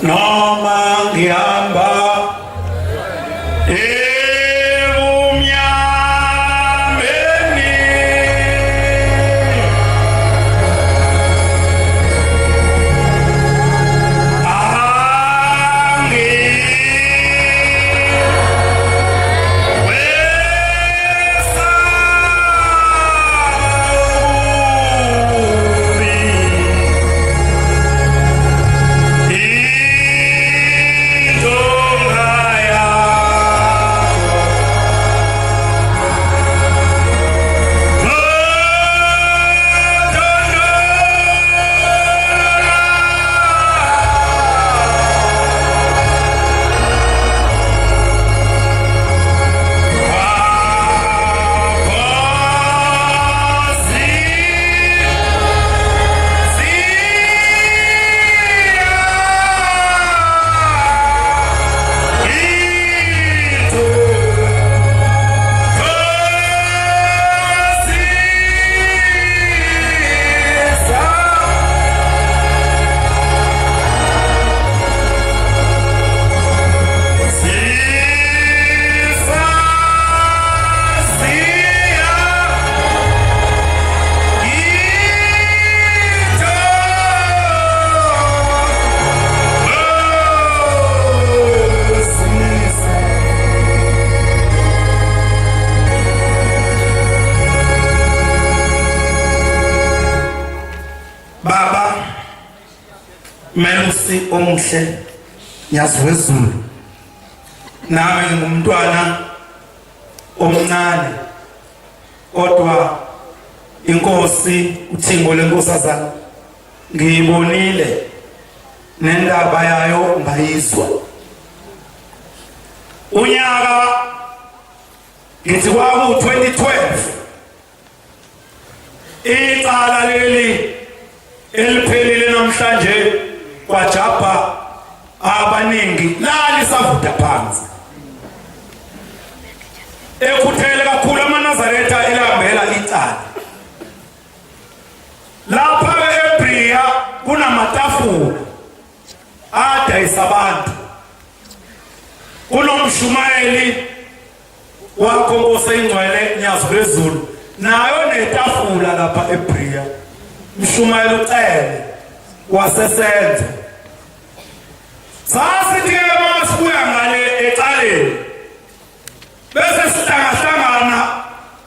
Noma ngihamba ebumnyameni, Baba Melusi omuhle, Nyazi wezulu, nami ngingumntwana omncane, kodwa inkosi uThingo lenkosazana ngiyibonile nendaba yayo ngayizwa. Unyaka ngithi kwaku 2012, icala leli eliphelile namhlanje kwajabha abaningi lalisavuda phansi, ekhuthele kakhulu amaNazaretha elihambela icala. Lapha eBria kunamatafula adayisa abantu, kunomshumayeli wakho Nkosi engcwele Nyazi lwezulu, nayo netafula lapha eBria, mshumayeli uCele wasesenzo. Sasithi ke masibuya ngale ecaleni bese sihlangahlangana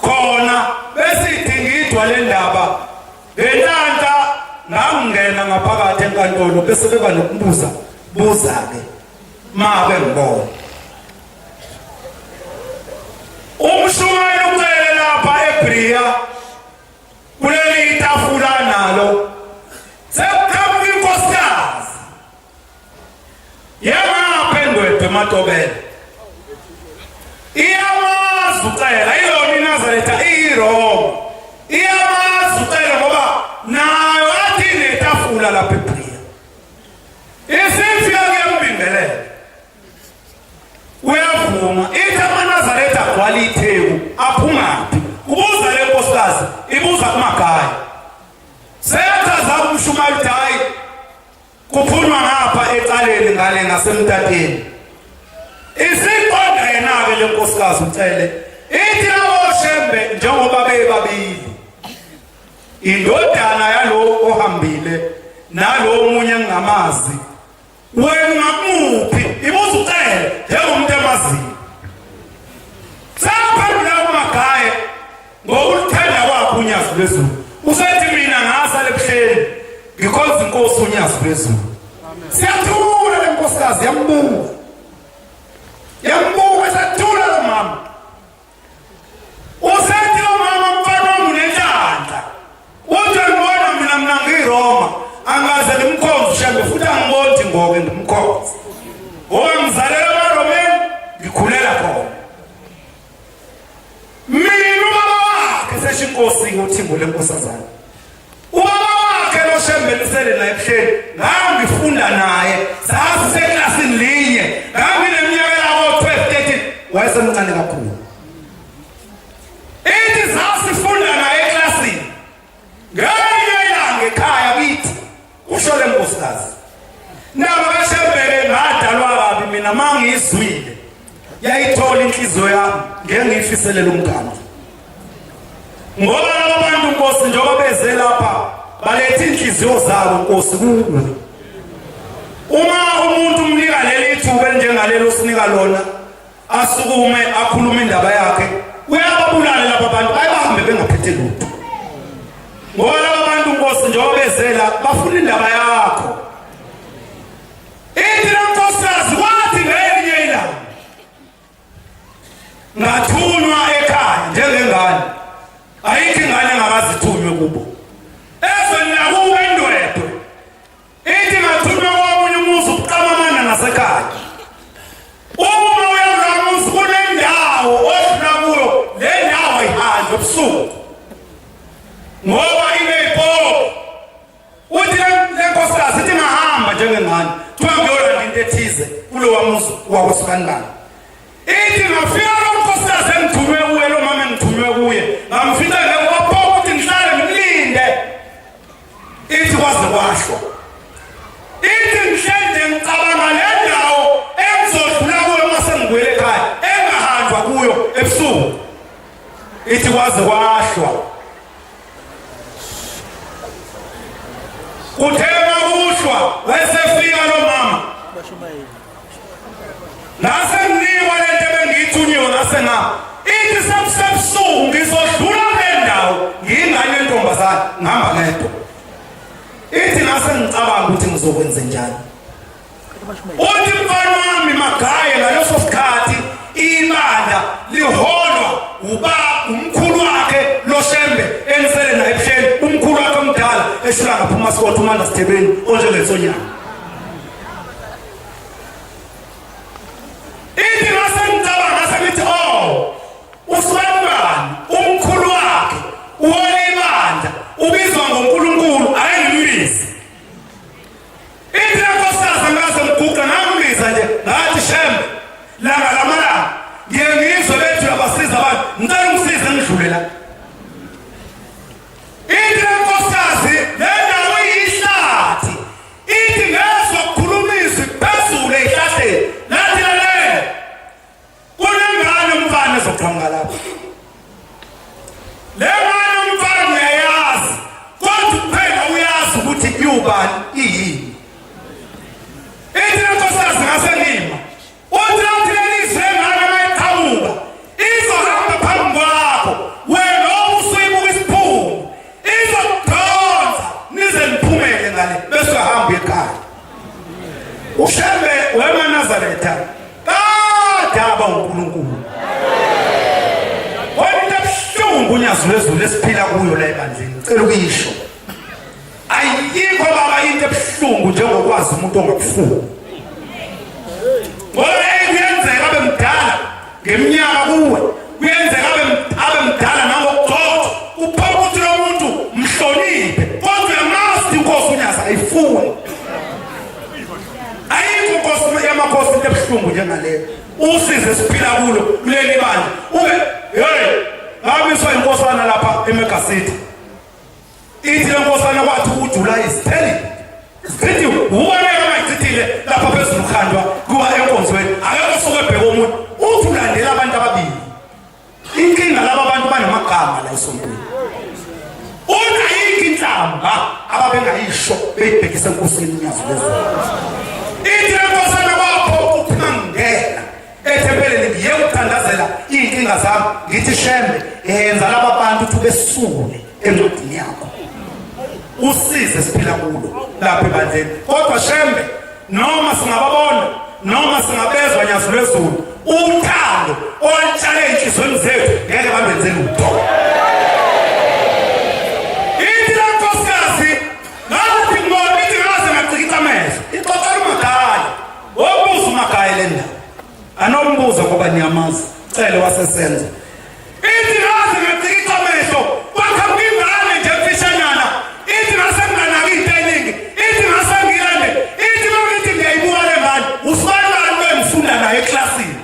khona, besidingidwa le ndaba. Ngenhlanhla ngangena ngaphakathi enkantolo, bese beba nokubuza buza ke ma bengibona umshumayeli uCele lapha eBria kuleli itafula nalo, sekuqhamuka inkosikazi yangapha eNdwedwe eMatobela, iyamazi uCela, iyona iNazaretha, iyiRoma, iyamazi uCela ngoba nayo athi inetafula lapha eBria. Isifika kuyambingelela, uyavuma, ithi amaNazaretha agcwala iTheku aphumaphi? Kubuza le nkosikazi, ibuza kumagaya. Seyachaza umshumayeli ukuthi hayi, kuphunywa ngapha ecaleni ngale ngasemtateni. Isiqonda yena-ke le nkosikazi uCele, ithi labo Shembe njengoba bebabili, indodana yalo ohambile nalo omunye engingamazi, wena ungakumuphi? Ibuza uCele njengomuntu emaziyo. Saphendula uMagaye ngokulithanda kwakhe uNyazi lwezulu, usethi mina ngasala ebuhleni ngikhonza inkosi uNyazi lwezulu. Siyathula, le nkosikazi yambuka, yambuka, sathula lo mama. Usethi lo mama, mfana wami unenhlanhla, uthi ngibona mina ngiyiRoma, angaze ngimkhonze uShembe, futhi angiboni ngoke ngimkhonze ngoba ngizalela emaRomeni, ngikhulela khona mina. Ubaba wakhe, sesho inkosi uThingo lenkosazana, ubaba wakhe lo Shembe lisele naye ebuhleni, ngangifunda naye, sasiseklasini linye, ngangineminyaka yabo 12 13, wayesemncane kakhulu. Ithi sasifunda naye eklasini. Ngelinye ilanga ekhaya kithi, kusho le nkosikazi, ndaba kaShembe. mina mangiyizwile yayithola inhliziyo yami ngeke ngiyifiselele umkhandlu ngoba laba bantu Nkosi njengoba beze lapha baletha inhliziyo zabo Nkosi kuwe. Uma umuntu umnika leli thuba elinjengalelo osinika lona asukume akhulume indaba yakhe uyababulala laba bantu bayibahambe bengaphethe lutho ngoba laba bantu Nkosi njengoba bezela bafuna indaba yakho. Ithi lenkosikazi kwathi ngelinye ilanga ngathunywa ekhaya njengengane, ayikho ingane engakazithunywe kubo ezweni lakubo eNdwedwe. Ithi ngathunywa komunye umuzi ubuqamamana ngasekhaya. Uma uya kulowa muzi kunendawo odlula kuyo, le ndawo ayihanjwa ebusuku ngoba iney'popo. Uthi le nkosikazi ithi ngahamba njengengane kuthiwa ngiyolanda into ethize kulowa muzi wakwesibanibani. Ithi ngafika lo nkosikazi engithunywe kuye, lo mama engithunywe kuye, ngamfica ngewaphoka ukuthi ngihlale ngimlinde. Ithi kwaze kwahlwa. Ithi ngihleli nje ngicabanga le ndawo engizodlula kuyo uma sengibuyele ekhaya engahanjwa kuyo ebusuku. Ithi kwaze kwahlwa. Kuthe makuhlwa wayesefika lo mama. Ngase nginikwa lento ebengiyithunyiwe ngase nga ithi sekusebusuku ngizodlula kule ndawo ngiyingane yentombazane ngihamba ngedwa. Ithi ngase ngicabanga ukuthi ngizokwenze njani. Uthi mfana wami Magaye ngaleso sikhathi ibandla liholwa uba umkhulu wakhe loShembe enisele naye ebuhleni umkhulu wakhe omdala eshula ngaphuma sikotha uManda Sithebeni onjengensonyama. Ithi ngase ngicabanga ngase ngithi oh uSibani umkhulu wakhe uhola ibandla ubizwa ngoNkulunkulu ayengimbizi. Ithi lenkosikazi angikaze ngiguqa ngambiza nje ngathi Shembe langa lamalanga ngiye ngizwe bethi uyabasiza abantu ngicela ungisize ngidlule la. Ithi lenkosikazi le ndawo iyihlathi ithi ngezwa kukhuluma izwi phezulu ezihlahleni lathi lalela kunengane umfana ezoqhamuka lapha. Le ngane umfana uyayazi kodwa kuphela uyazi ukuthi iwubani iyini. Ithi lenkosikazi ngase ngima uthi lathi leli zwi lengane uma iqhamuka izohamba phambi kwakho wena obusuyibuka isiphundu izokudonsa nize niphumele ngale bese uyahamba uye ekhaya. UShembe wemaNazaretha kade aba uNkulunkulu. Kodwa into ebuhlungu unyazi lwezulu esiphila kuyo la ebandleni, ngicela ukuyisho. Ayikho baba into ebuhlungu njengokwazi umuntu ongakufuni. Ngoba kuyenzeka abe mdala ngeminyaka kuwe, kuyenzeka abe mdala nangokugxothwa. Uphoqa ukuthi lo muntu mhloniphe, kodwa uyamazi inkosi unyazi ayifuni. Ayikho inkosi yamakhosi into ebuhlungu njengaleyo. Usize siphila kulo kuleli bandla. Ube hey, ngamiswa inkosana lapha eMega City. Ithi le nkosana kwathi uJuly is telling Sithi uboneke mayichithile lapha phezulu khandwa kuba enkonzweni akekho osuke ebheka omunye uthi ulandela abantu ababili. Inkinga laba bantu banamagama la esontweni. Uthi ayikho inhlamba ababengayisho beyibhekise enkosini uNyazi lwezulu. Ithi le nkosana kwapho uthi mangingena ethempelini ngiye ukuthandazela iy'nkinga zami ngithi Shembe yenza laba bantu ukuthi ubesule encwadini yakho usize siphila kulo lapha ebandleni. Kodwa Shembe noma singababona noma singabezwa Nyazi lwezulu uthando olutshale ey'nhliziyweni zethu ngeke balwenze lutho. Ithi le nkosikazi ngathi ngibona ithi ngaze ngacikitha amehlo ixoxela uMagaye wobuza uMagaye le ndaba anombuzo ngoba niyamazi cele wasesenza ithi ngaze ngacikitha amehlo kwaqhamuka ingane nje emfishanyana ithi ngase nginganaki into eningi ithi ngase ngilande ithi mangithi ngiyayibuka le ngane usibanibani lo engifunda naye eklasini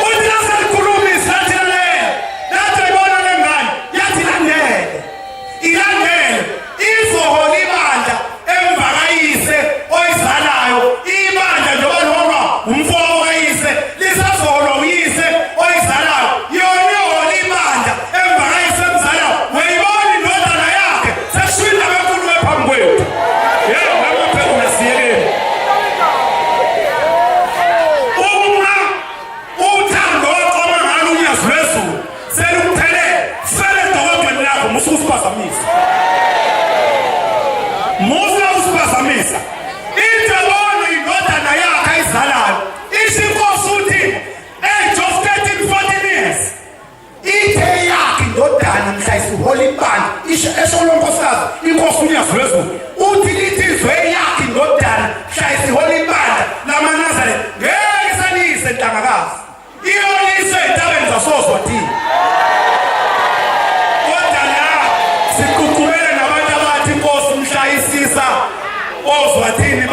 uthi ngase likhuluma izwi lathi lalela lathi ayibona le ngane yathi landele ilandele izohola ibandla emva kayise oyizalayo ibandla njengoba liholwa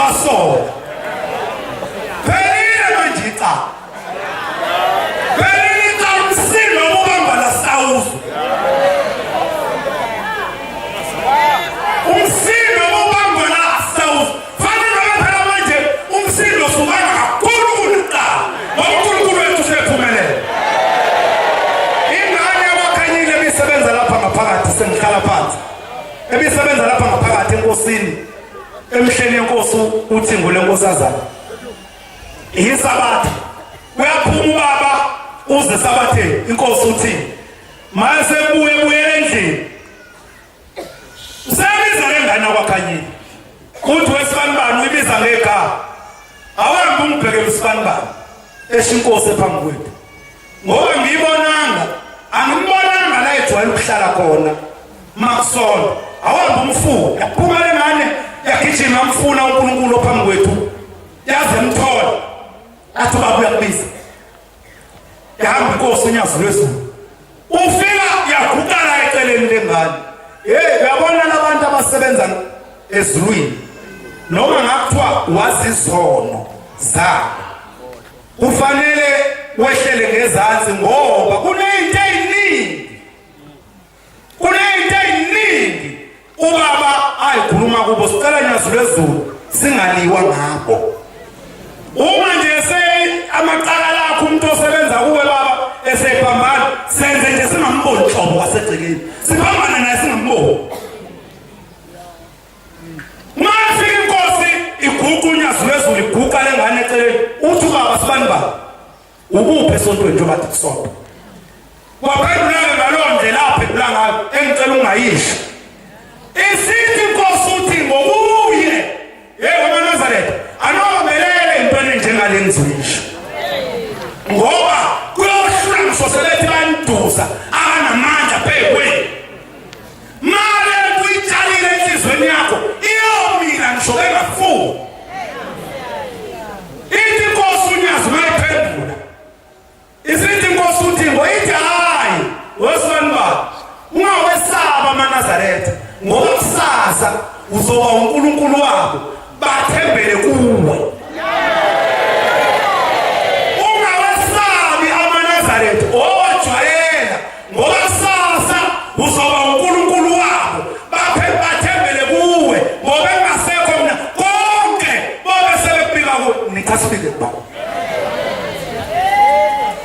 Sengibasola. Phelile manje icala. Phelile icala umsindo obubamba la sawuzwe. Umsindo obubamba la sawuzwe. Fanele ngoba phela manje umsindo usubanga kakhulu kunokuqala. Ngoba uNkulunkulu wethu usephumelele. Ingane yakwaKhanyile ebisebenza lapha ngaphakathi sengihlala phansi. Ebisebenza lapha ngaphakathi enkosini. Emhleni yenkosi uthi ngulenkosazana. Yisabatha. Uyaphuma ubaba uze sabatheni inkosi uthi mase buye buyele endlini. Usebiza le ngane akwaKhanyile. Uthi wesibanibani uyibiza ngegama. Awuhambe ungibhekele usibanibani. Esho inkosi ephambi kwethu. Ngoba ngiyibonanga, angimbonanga la ejwayele ukuhlala khona. Makusona. Awuhambe umfuna. Yaphuma le ngane yagijima amfuna uNkulunkulu ophambi kwethu. Yaze emthola. Athi ubaba uyakubiza. Yahamba inkosi unyazi lwezulu. Ufika yaguqa la eceleni lengane. Hey, uyabona labantu abasebenza ezulwini. Noma ngakuthiwa wazizono zabo. Kufanele wehlele ngezansi ngoba kuneyinto eziningi. Kuneyinto eziningi ubaba ayikhuluma kubo sicela nyazi lwezulu singaliwa ngabo. Uma nje se amacala lakho umuntu osebenza kuwe baba esephambana senze nje singamboni nhlobo wasegcekeni siphambana naye singamboni uma ifika inkosi iguqa unyazi lwezulu iguqa lengane eceleni uthi ubaba sibani baba ukuphi esontweni njengoba athi kusonto waphendula-ke ngaloo ndlela aphendula ngayo engicela ungayisho isithi inkosi uthi ngokuye hey wamaNazaretha anobambelele intweni njengale ngizoyisho ngoba kuyohlula ngisho sebethi bayanduza akanamandla phezu male uyitshalile enhlizweni yakho iyomila ngisho bengafuni ithi inkosi unyazi mayiphendula Isithi inkosi uThingo ithi hayi wesibani baba ungawesaba amaNazaretha ngoba kusasa uzoba uNkulunkulu wabo bathembele kuwe. Ungawesabi amaNazaretha owajwayela ngoba kusasa uzoba uNkulunkulu wabo baphe bathembele kuwe ngoba engasekho mina konke bobe sebekubika kuwe nichasibike kubaba.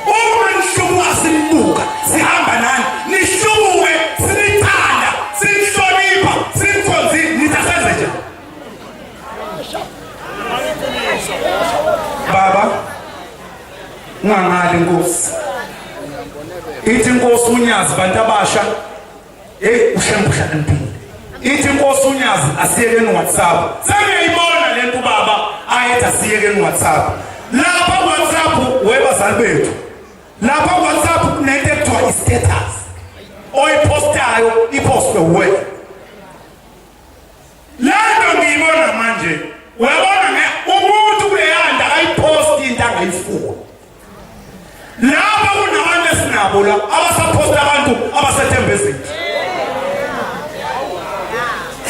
Uma nihlubuka simbuka sihamba nani nihlubuke sinithanda sinihlonipha sinikhonzile nithi asenze njani baba ungangali nkosi ithi inkosi unyazi bantu abasha Hey uShembe uhlakaniphile. Ithi inkosi unyazi asiyekeni WhatsApp. Sengiyayibona lento baba ayethi asiyekeni WhatsApp. Lapha WhatsApp webazali bethu. Lapha WhatsApp kunento ekuthiwa i-status. Oyipostayo ipostwe wuwe. Lento ngiyibona manje. Uyabona nge umuntu kuleyanda akayiposti into angayifuni. Laba kunabantu esinabo la abasaphosta abantu abasethemba izinto.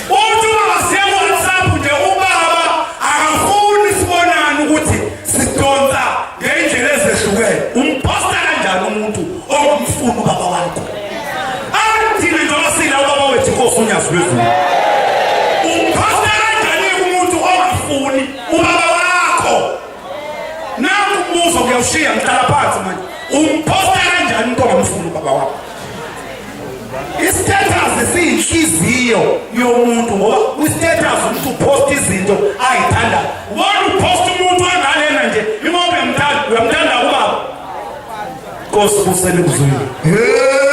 Umuntu ungasiya ku-WhatsApp nje ubaba akafuni sibonane ukuthi sidonsa ngey'ndlela ezehlukene. Umphosta kanjani umuntu ongamfuni ubaba wakho? Athina njengoba sila ubaba wethu inkosi unyazi lwezulu. Umphosta kanjani umuntu ongafuni ubaba wakho? Nangu umbuzo ngiyawushiya ngihlala phansi manje. Umphosta kanjani umuntu ongamfuni ubaba wakho? Istatus siyinhliziyo yomuntu ngoba kwistatus umuntu upost izinto ayithandayo. Ubona upost umuntu angalena nje imobe uyamthanda, uyamthanda ubaba. Nkosi kusele kuzwile. Hey!